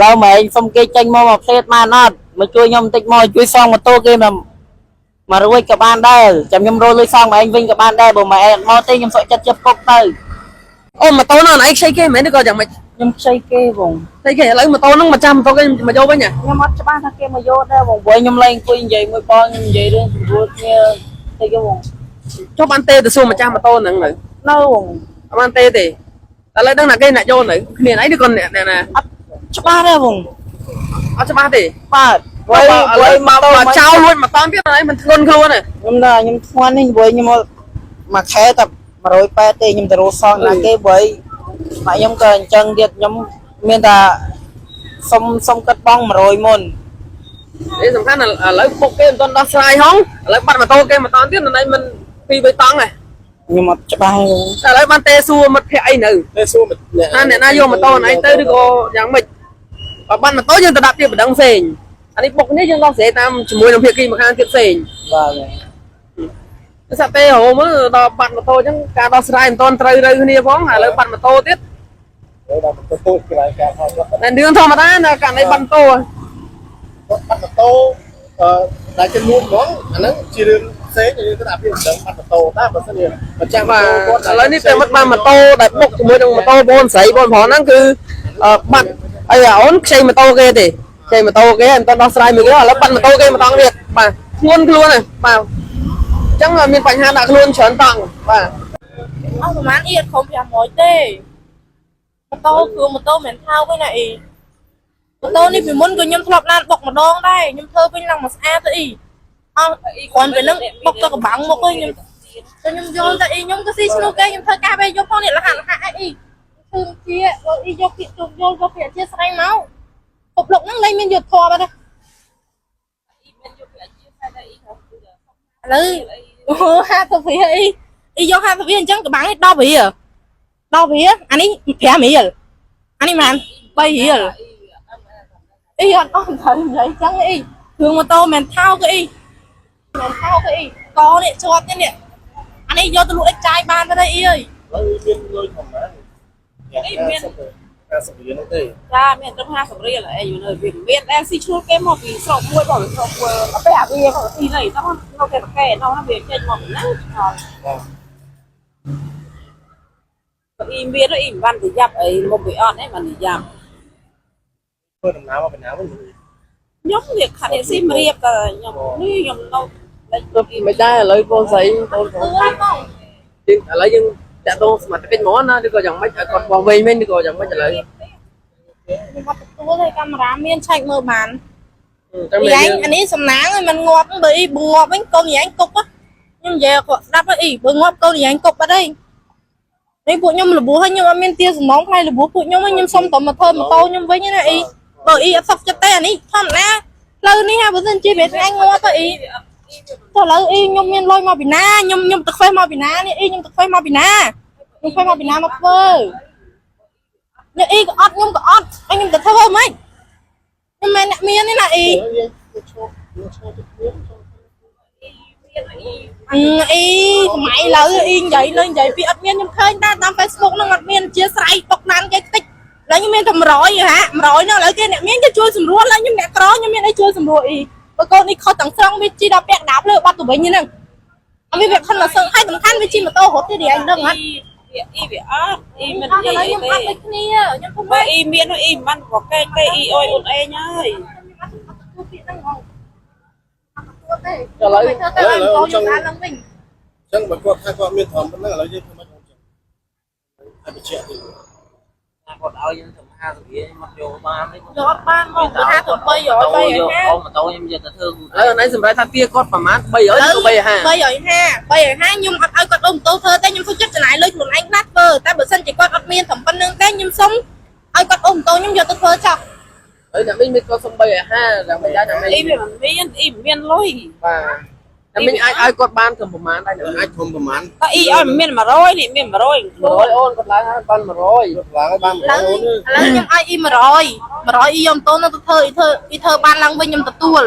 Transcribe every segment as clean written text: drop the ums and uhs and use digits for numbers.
ឡូវម៉ែឯងសុំគេចេញមកមួយផ្លេតបានអត់មកជួយខ្ញុំបន្តិចមកជួយសងម៉ូតូគេមកមករួចក៏បានដែរចាំខ្ញុំរកលុយសងម៉ែឯងវិញក៏បានដែរបើម៉ែឯងអត់មកទេខ្ញុំសុខចិត្តជិបគុកទៅ អូម៉ូតូហ្នឹងអនឯងខ្ចីគេមែនឬក៏យ៉ាងម៉េច ខ្ញុំខ្ចីគេបង ខ្ចីគេឥឡូវម៉ូតូហ្នឹងមកចាំម៉ូតូគេមកយកវិញហ៎ ខ្ញុំអត់ច្បាស់ថាគេមកយកដែរបងព្រោះខ្ញុំលែងអង្គុយនិយាយមួយបងខ្ញុំនិយាយរឿងស្រួលគ្នាតិចទេបង ចុះបានទេទៅសួរម្ចាស់ម៉ូតូហ្នឹងនៅ នៅបង អត់បានទេទេតែឥឡូវដឹងថាគេអ្នកយកនៅគ្នាឯងឬក៏អ្នកអ្នកណា អត់ច្បាស់ដែរបង អត់ច្បាស់ទេ បាទ បើ ព្រោះ ឥឡូវមក ម៉ូតូ មកចោលលួចមកតង់ទៀតអនឯងមិនធ្ងន់ខ្លួនទេ ខ្ញុំដល់ខ្ញុំធ្ងន់នេះព្រោះខ្ញុំមកមួយខែតែ180ទេខ្ញុំទៅរកសងណាគេព្រោះម៉ាក់ខ្ញុំក៏អញ្ចឹងទៀតខ្ញុំមានតែសុំសុំកាត់បង100មុន នេះសំខាន់ឥឡូវពុកគេមិនទាន់ដោះស្រាយហងឥឡូវបាត់ម៉ូតូគេមកតង់ទៀតអនឯងមិនពីរបីតង់ហ៎ ខ្ញុំអត់ច្បាស់ទេ តែឥឡូវបានទេសួរមិត្តភក្តិអីនៅ តែសួរអ្នក ថាអ្នកណាយកម៉ូតូអនឯងទៅឬក៏យ៉ាងម៉េចបើបានម៉ូតូយើងទៅដាក់ទៀតបណ្ដឹងផ្សេងអានេះបុកនេះយើងដោះស្រាយតាមជាមួយនឹងភាគីម្ខាងទៀតផ្សេង បាទ សាក់ទេរហូតមើលដល់បាត់ម៉ូតូអញ្ចឹងការដោះស្រាយមិនទាន់ត្រូវរើគ្នាផងឥឡូវបាត់ម៉ូតូទៀត ដល់ម៉ូតូកន្លែងការថតគាត់ តែរឿងធម្មតាណាករណីបាត់ម៉ូតូ បាត់ម៉ូតូអឺដែលគេលួចហ្មងអាហ្នឹងជារឿងផ្សេងយើងទៅដាក់ពាក្យមិនដឹងបាត់ម៉ូតូតែបើសិនជាម្ចាស់ម៉ូ បាទ តូគាត់ ឥឡូវនេះតែមិនបានម៉ូតូដែលបុកជាមួយនឹងម៉ូតូបងស្រីបងប្រុសហ្នឹងគឺបាត់អីអាអូនខ្ចីម៉ូតូគេទេខ្ចីម៉ូតូគេមិនទាន់ដោះស្រាយមួយគេឥឡូវបាត់ម៉ូតូគេម្ដងទៀតបាទធ្ងន់ខ្លួនហ្នឹងបាទអញ្ចឹងមានបញ្ហាដាក់ខ្លួនច្រើនតង់បាទ អស់ប្រហែលអ៊ីអត់ខំ500ទេម៉ូតូគឺម៉ូតូមិនថោកទេណាអ៊ីម៉ូតូនេះពីមុនក៏ខ្ញុំធ្លាប់ឡានបុកម្ដងដែរខ្ញុំធ្វើវិញឡើងមកស្អាតទៅអ៊ីអស់គ្រាន់ពេលហ្នឹងបុកទៅកំបាំងមុខឯងខ្ញុំទៅខ្ញុំយល់ទៅអ៊ីខ្ញុំក៏ស៊ីឈ្នួលគេខ្ញុំធ្វើការពេលយប់ផងនេះលះលះអ៊ីធឿនជាបើអ៊ីយកពាក្យជុំយល់យកពាក្យអធិស្ឋានមកពុកលុកហ្នឹងលែងមានយុទ្ធធម៌បាត់ទេឥឡូវអូ50រៀលអ៊ីអ៊ីយក50រៀលអញ្ចឹងកំបាំងនេះ10រៀល10រៀលអានេះ5រៀលអានេះប៉ុន្មាន3រៀលអ៊ីអត់អស់ត្រូវនិយាយអញ្ចឹងអ៊ីគ្រឿងម៉ូតូមិនថោកទេអ៊ីមិនថោកទេអ៊ីកនេះជាប់ទៀតនេះអានេះយកទៅលក់អិចចាយបានទៅទេអ៊ីអើយ ឥឡូវមានលុយប្រហែលនេះមាន50រៀលនោះទេ ចាមានត្រឹម50រៀលអីយូរនៅវាមានដែលស៊ីឈ្នួលគេមកពីស្រុកមួយបងស្រុកមួយដល់ពេលអាវាក៏ស៊ីនេះតោះនៅគេប្រកែនោះវាចេញមកពីណាអ៊ីមានអ៊ីមិនបានទៅយ៉ាប់អីមកពីអត់អីបានទៅយ៉ាប់ ធ្វើដំណើរមកពីណាវិញ ខ្ញុំនេះខាត់នេះស៊ីមរៀបតែខ្ញុំនេះខ្ញុំនៅលេច មិនដែរឥឡូវបងស្រីបងប្រុស អើយបង យើងឥឡូវយើងតាក់ទងសមត្ថកិច្ចហ្មងណាឬក៏យ៉ាងម៉េចឲ្យគាត់បងវិញវិញឬក៏យ៉ាងម៉េចឥឡូវ ខ្ញុំអត់ទទួលទេកាមេរ៉ាមានឆែកមើលបាន តែ អ៊ីឯងអានេះសំណាងឲ្យมันងាប់បើអ៊ីបើងាប់វិញកូនអ៊ីឯងគុកខ្ញុំនិយាយឲ្យគាត់ស្ដាប់អ៊ីបើងាប់កូនអ៊ីឯងគុកបាត់ហើយនេះពួកខ្ញុំរបួសហើយខ្ញុំអត់មានទាសំណងផ្នែករបួសពួកខ្ញុំខ្ញុំសុំតែមកធ្វើម៉ូតូខ្ញុំវិញណាអ៊ីបើអ៊ីអត់សុខចិត្តទេអានេះធម្មតាផ្លូវនេះហាបើសិនជាវាថ្ងៃងាប់ទៅអ៊ីទៅឥឡូវអ៊ីខ្ញុំមានលុយមកពីណាខ្ញុំខ្ញុំទៅខ្វេះមកពីណានេះអ៊ីខ្ញុំទៅខ្វេះមកពីណាខ្ញុំខ្វេះមកពីណាមកធ្វើនេះអ៊ីក៏អត់ខ្ញុំក៏អត់ហើយខ្ញុំទៅធ្វើហ្មងខ្ញុំមិនអ្នកមានទេណាអ៊ី យើងឈប់យើងឈប់ទៅគ្នា អឺអីសម័យឥឡូវអីនិយាយលើនិយាយពីអត់មានខ្ញុំឃើញតាតាម Facebook ហ្នឹងអត់មានជាស្រ័យបុកណានគេតិចឥឡូវខ្ញុំមានតែ100ហ่ะ100ហ្នឹងឥឡូវគេអ្នកមានគេជួយសម្រួលឡើយខ្ញុំអ្នកក្រខ្ញុំមានអីជួយសម្រួលអីបើកូននេះខុសទាំងស្រុងវាជីដល់ពាក់ដាប់លើបាត់ទៅវិញហ្នឹងអត់មានវាខិនមកសឹងហើយសំខាន់វាជីម៉ូតូរត់ទៀតឯងដឹងអត់ វាអ៊ីវាអត់អ៊ីមិន អត់ឥ អី ឡូវខ្ញុំអ ទេ ត់ដូចគ្នាខ្ញុំពុំ បើអ៊ីមានអ៊ីមិនបានប្រកែកទេអ៊ីអុយអូនឯងហើយ ខ្ញុំអត់ទទួលពាក្យហ្នឹងហ្មងអត់ទទួលទេ ឥឡូវ ធ្វើទៅឲ្យម៉ូតូខ្ញុំបានឡើងវិញ អញ្ចឹងបើគាត់ថាគាត់មានត្រឹមប៉ុណ្ណឹងឥឡូវយើងធ្វើម៉េចអញ្ចឹងឲ្យបញ្ជាក់ទី គាត់ឲ្យយើងធ្វើ50រៀលមកយកបានទេ យកអត់បានមកគេថាទៅ300 350 អូម៉ូតូខ្ញុំយកទៅធ្វើ ឥឡូវអនឯងសម្រាប់ថាទាគាត់ប្រហែល300ឬក៏350 350 350ខ្ញុំអត់ឲ្យគាត់អូម៉ូតូធ្វើទេខ្ញុំសុខចិត្តចំណាយលុយខ្លួនឯងខ្លះធ្វើតែបើសិនជាគាត់អត់មានត្រឹមប៉ុណ្្នឹងទេខ្ញុំសុំឲ្យគាត់អូម៉ូតូខ្ញុំយកទៅធ្វើចោះ ឥឡូវអ្នកមីងមានគាត់សុំ350យ៉ាងម៉េចដែរអ្នកមី អ៊ី ង វាមិនមានអ៊ីមិនមានលុយ បាទអ្នកមីងអាចឲ្យគាត់បានត្រឹមប្រហែលដែរអ្នកមីង អាចធំប្រហែល តើអ៊ីឲ្យមិនមាន100នេះមាន100 100អូនគាត់ឡើងឲ្យបាន100 ឡើងឲ្យបាន ឥឡូវ 100 ឥឡូវខ្ញុំឲ្យអ៊ី100 100អ៊ីយកម៉ូតូនោះទៅធ្វើអ៊ីធ្វើអ៊ីធ្វើបានឡើងវិញខ្ញុំទទួល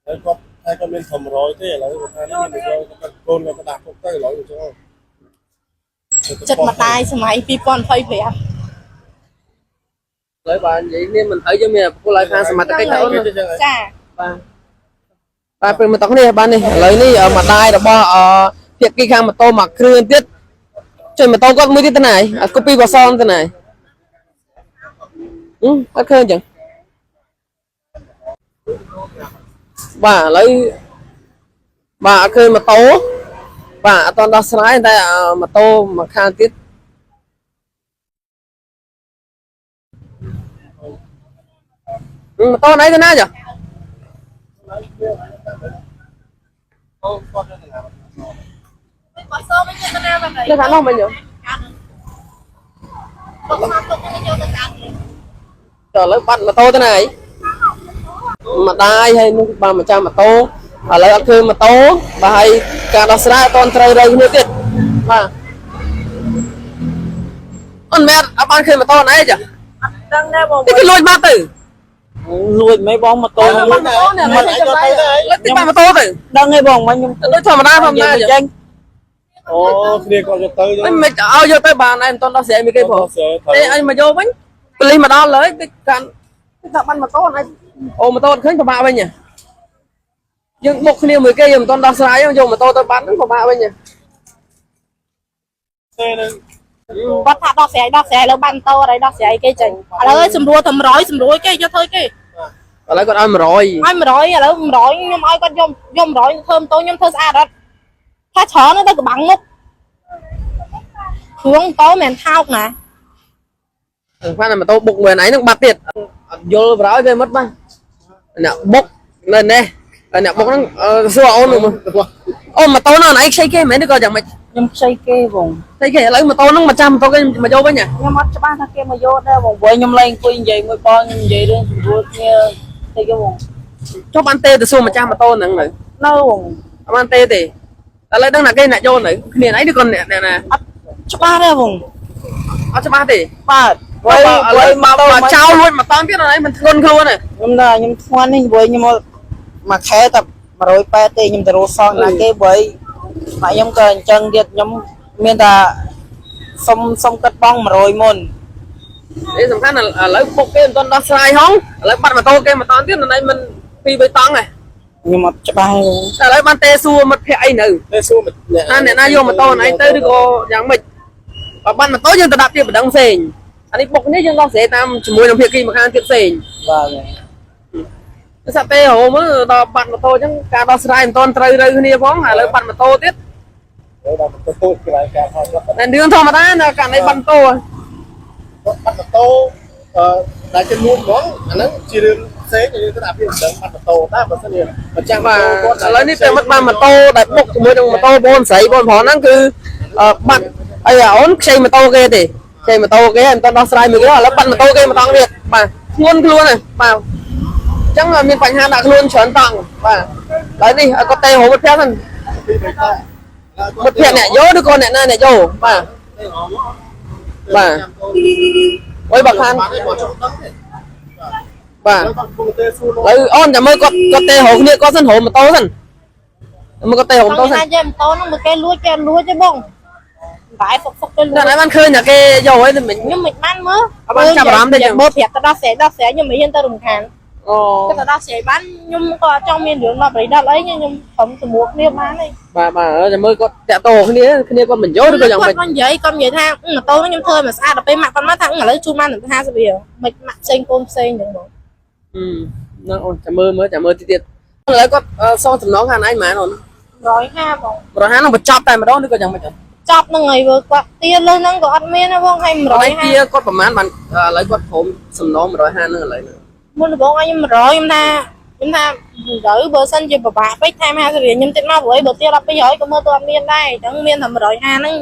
ហើយគាត់ថាគាត់មានធំ100ទេឥឡូវគាត់ថានេះមាន100គាត់កូនគាត់ដាក់គុកទៅឥឡូវអញ្ចឹង ចិត្តម្ដាយសម័យ2025 ឡូវបាទនិយាយនេះមិនត្រូវយើងមានប្រគល់ឲ្យខាងសមត្ថកិច្ចទៅអូន គេចឹង ចា បាទបាទប្រិមត្តគ្នាបាទនេះឥឡូវនេះម្ដាយរបស់អភាគីខាងម៉ូតូមួយគ្រឿងទៀតជួយម៉ូតូគាត់មួយទៀតទៅណាអត់កូពីបសងទៅណាអឺអត់ឃើញចឹងបាទឥឡូវបាទអត់ឃើញម៉ូតូបាទអត់តន់ដោះស្រាយតែម៉ូតូមួយខាងទៀតម៉ូតូណៃទៅណាចា អូគាត់ទៅណា បសវិញទៅណាបាត់ហើយ នៅខាងនោះមិញហ៎ បុកមកទុកយកទៅតាម តើឥឡូវបាត់ម៉ូតូទៅណាអីម្ដាយហើយនោះបាទម្ចាស់ម៉ូតូឥឡូវអត់ឃើញម៉ូតូបាទហើយការដោះស្រាយអត់ទាន់ត្រូវរើគ្នាទៀតបាទអូនមែនអត់បានឃើញម៉ូតូណាអីចា ដឹងដែរបង នេះគេលួចបាត់ទៅ លួចមិនបងម៉ូតូ បាត់ម៉ូតូនេះមិនចាំបាយលួចបាត់ម៉ូតូទៅ ដឹងទេបងមិញខ្ញុំ លួចធម្មតាធម្មតា ចឹង អូគ្នាគាត់យកទៅ មិនមិនឲ្យយកទៅបានឯងមិនទាន់ដោះស្រាយមួយគេផងទេអញមកយកវិញប៉ូលីសមកដល់លើគេកាន់គេថាបានម៉ូតូឯងអូម៉ូតូអត់ឃើញពិបាកវិញយើងបុកគ្នាមួយគេយើងមិនទាន់ដោះស្រាយយកម៉ូតូទៅបាត់ហ្នឹងពិបាកវិញ ទេនឹង គាត់ថាដោះស្រាយដោះស្រាយលើបានតោអីដោះស្រាយគេចេញឥឡូវឲ្យសម្រួលតែ100សម្រួលគេយកធ្វើគេ ឥឡូវគាត់ឲ្យ100 ឲ្យ100ឥឡូវ100ខ្ញុំឲ្យគាត់យកយក100ធ្វើម៉ូតូខ្ញុំធ្វើស្អាតអត់ថាច្រើនទៅក្បាំងមុខគ្រឿងតោមិនថោកណា សំខាន់តែម៉ូតូបុកមួយឯងហ្នឹងបាត់ទៀតអត់យល់ប្រហើយវាមិនបាទអ្នកបុកនៅនេះអ្នកបុកហ្នឹងសួរអូនមើលអូម៉ូតូហ្នឹងឯងខ្ចីគេមែនឬក៏យ៉ាងម៉េច ខ្ញុំខ្ចីគេបង ខ្ចីគេឥឡូវម៉ូតូហ្នឹងមកចាំម៉ូតូគេមកយកវិញហ៎ ខ្ញុំអត់ច្បាស់ថាគេមកយកដែរបងព្រោះខ្ញុំលែងអង្គុយនិយាយមួយបងខ្ញុំនិយាយរឿងស្រួលគ្នាតិចទេបង ចុះបានទេទៅសួរម្ចាស់ម៉ូតូហ្នឹងនៅ នៅបង អត់បានទេទេឥឡូវដឹងណាគេអ្នកយកនៅគ្នាឯងឬក៏អ្នកណា អត់ច្បាស់ទេបង អត់ច្បាស់ទេ បាទ បើឥឡូវមកចោលលួចមកតង់ទៀតឯងមិនធ្ងន់ខ្លួនទេ ខ្ញុំដល់ខ្ញុំធ្ងន់នេះព្រោះខ្ញុំមួយខែតែ180ទេខ្ញុំទៅរកសងណាគេព្រោះម៉ាក់ខ្ញុំក៏អញ្ចឹងទៀតខ្ញុំមានតែសុំសុំគិតបង100មុន នេះសំខាន់ឥឡូវបុកគេមិនទាន់ដោះស្រាយហងឥឡូវបាត់ម៉ូតូគេមកតង់ទៀតឯងមិនពីរបីតង់ហ៎ ខ្ញុំអត់ច្បាស់ទេ តែឥឡូវបានទេសួរមិត្តភ័ក្តិអីនៅ ទេសួរអ្នក ថាអ្នកណាយកម៉ូតូឯងទៅឬក៏យ៉ាងម៉េចបើបានម៉ូតូយើងទៅដាក់ទៀតបណ្ដឹងផ្សេងអានេះបុកនេះយើងដោះស្រាយតាមជាមួយនឹងភាគីម្ខាងទៀតផ្សេង បាទ គឺសាទេរមើលដល់បាត់ម៉ូតូអញ្ចឹងការដោះស្រាយមិនទាន់ត្រូវរើគ្នាផងឥឡូវបាត់ម៉ូតូទៀត ដល់ទៅទូកន្លែងការផលគាត់ តែរឿងធម្មតាណាករណីបាត់ម៉ូតូ គាត់បាត់ម៉ូតូអឺដែលគេលួចហ្មងអាហ្នឹងជារឿងផ្សេងយើងទៅអាពីមិនដឹងបាត់ម៉ូតូតែបើសិនជាម្ចាស់ម៉ូ បាទ តូគាត់ ឥឡូវនេះតែមិនបានម៉ូតូដែលបុកជាមួយនឹងម៉ូតូបងស្រីបងប្រុសហ្នឹងគឺបាត់អីអូនខ្ចីម៉ូតូគេទេខ្ចីម៉ូតូគេមិនទាន់ដោះស្រាយមួយគេឥឡូវបាត់ម៉ូតូគេម្ដងទៀតបាទធ្ងន់ខ្លួនហើយបាទអញ្ចឹងមានបញ្ហាដាក់ខ្លួនច្រើនតង់បាទឥឡូវនេះឲ្យគាត់ទេរកមិត្តភក្តិហ្នឹង ពីរបីតង់ មិត្តភក្តិអ្នកយកឬក៏អ្នកណាអ្នកយកបាទបាទអុយបើខាន បានទេបើចង់ដឹងទេ បាទ គាត់កំពុងទេសួរ ឥឡូវអូនចាំមើលគាត់គាត់ទេរកគ្នាគាត់សិនរកម៉ូតូសិនមើលគាត់ទេរកម៉ូតូសិន ថាយកម៉ូតូហ្នឹងបើគេលួចគេលួចទេបងបាយសុកសុកគេលួច តែបានឃើញតែគេយកហើយមិន ខ្ញុំមិនបានមើល អត់បានចាប់អារម្មណ៍ទេចឹង មើលប្រាប់ទៅដោះស្រាយដោះស្រាយខ្ញុំមិនហ៊ានទៅរំខាន អូ គាត់ទៅដោះស្រាយបានខ្ញុំក៏អត់ចង់មានរឿងដល់បរិដល់អីខ្ញុំព្រមសម្រួលគ្នាបានទេ បាទបាទចាំមើលគាត់តាក់តគ្នាគ្នាគាត់មិនយកឬក៏យ៉ាងម៉េច គាត់មកនិយាយគាត់និយាយថាម៉ូតូហ្នឹងខ្ញុំធ្វើឲ្យមិនស្អាតដល់ពេលម៉ាក់គាត់មកថាឥឡូវជូនបានតែ50រៀលមិនម៉ាក់ផ្សេងកូនផ្សេងចឹងបង ហ្នឹងអូនចាំមើលមើលចាំមើលតិចទៀតឥឡូវគាត់សងចំណងខាងឯងហ្មងអូន 150បង 150ហ្នឹងបញ្ចប់តែម្ដងឬក៏យ៉ាងម៉េចអូន ចប់ហ្នឹងហើយបើគាត់ទាលើសហ្នឹងក៏អត់មានដែរបងហើយ អត់ទា 150 គាត់ប្រហែលបានឥឡូវគាត់ព្រមសំណង150ហ្នឹងឥឡូវហ្នឹង មុនដំបូងឲ្យខ្ញុំ100ខ្ញុំថាខ្ញុំថាទៅបើសិនជាពិបាកពេកថែម50រៀលខ្ញុំទៀតមកព្រោះអីបើទៀតដល់200ក៏មើលទៅអត់មានដែរអញ្ចឹងមានតែ150ហ្នឹង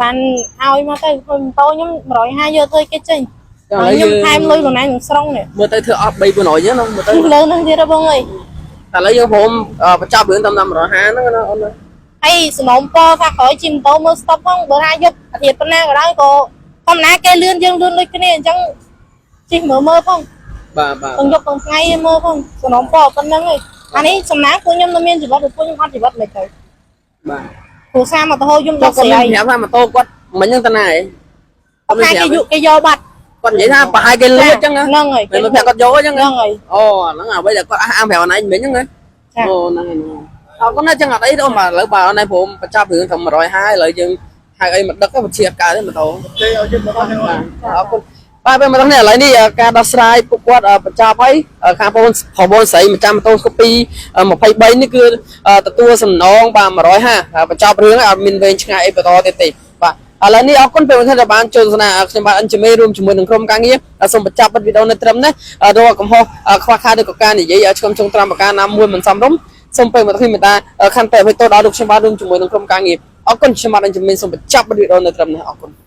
បានឲ្យមកទៅខ្ញុំម៉ូតូខ្ញុំ150យកទៅគេចេញហើយខ្ញុំថែមលុយខ្លួនឯងនឹងស្រុងនេះ មើលទៅធ្វើអស់3 400ហ្នឹងមើលទៅ លើហ្នឹងទៀតហ៎បងអើយ តែឥឡូវយើងព្រមបញ្ចប់រឿងតាម150ហ្នឹងណាអូន ហើយសំណូមពរថាក្រោយជិះម៉ូតូមើលស្តុបផងបើថាយប់អាទិត្យប៉ុណ្ណាក៏ដោយក៏ធម្មតាគេលឿនយើងលឿនដូចគ្នាអញ្ចឹងជិះមើលមើលផង បាទបាទ ទាំងយប់ទាំងថ្ងៃឯងមើលផងសំណូមពរប៉ុណ្្នឹងឯងអានេះសំណាងពួកខ្ញុំនៅមានជីវិតព្រោះពួកខ្ញុំអត់ជីវិតមិនទៅ បាទ គ្រួសារមកទៅហូរខ្ញុំ ចុះ ដោះស្រាយ គាត់មានប្រាប់ថាម៉ូតូគាត់មិញហ្នឹងតាណាឯង គាត់ថាគេយកគេយកបាត់ គាត់និយាយថាប្រហែលគេលួចចឹងណា ហ្នឹងហើយ មិនប្រាប់គាត់យកចឹងណា ហ្នឹងហើយ អូហ្នឹងអ្វីដែលគាត់អះអាងប្រាប់អនឯងមិញហ្នឹងណាអូហ្នឹងហើយអរគុណណាស់ចឹងអត់អីទេអូនបាទឥឡូវបាទអូនឯងព្រមបញ្ចប់រឿងត្រឹម150ឥឡូវយើងហៅអីមកដឹកវិជាកើតទេម៉ូតូ ទេឲ្យយើងមកដល់ហើយ អរគុណបាទពេលមកដល់នេះឥឡូវនេះការដោះស្រាយពួកគាត់បញ្ចប់ហើយខាងបងប្អូនស្រីម្ចាស់ម៉ូតូស្គូពី23នេះគឺទទួលសំណងបាទ150បញ្ចប់រឿងហើយអត់មានវែងឆ្ងាយអីបន្តទៀតទេបាទឥឡូវនេះអរគុណពេលមកថាបានចូលទស្សនាខ្ញុំបាទអិនជាមេរួមជាមួយនឹងក្រុមការងារសូមបញ្ចប់បទវីដេអូនៅត្រឹមនេះរកកំហុសខ្វះខាតឬក៏ការនិយាយឆ្កឹមចុងត្រាំប្រការណាមួយមិនសមរម្យសូមពេលមកនេះមេត្តាខន្តីអភ័យទោសដល់លោកខ្ញុំបាទរួមជាមួយនឹងក្រុមការងារអរគុណខ្ញុំបាទអិនជាមេសូមបញ្ចប់បទវីដេអូនៅត្រឹមនេះអរគុណ។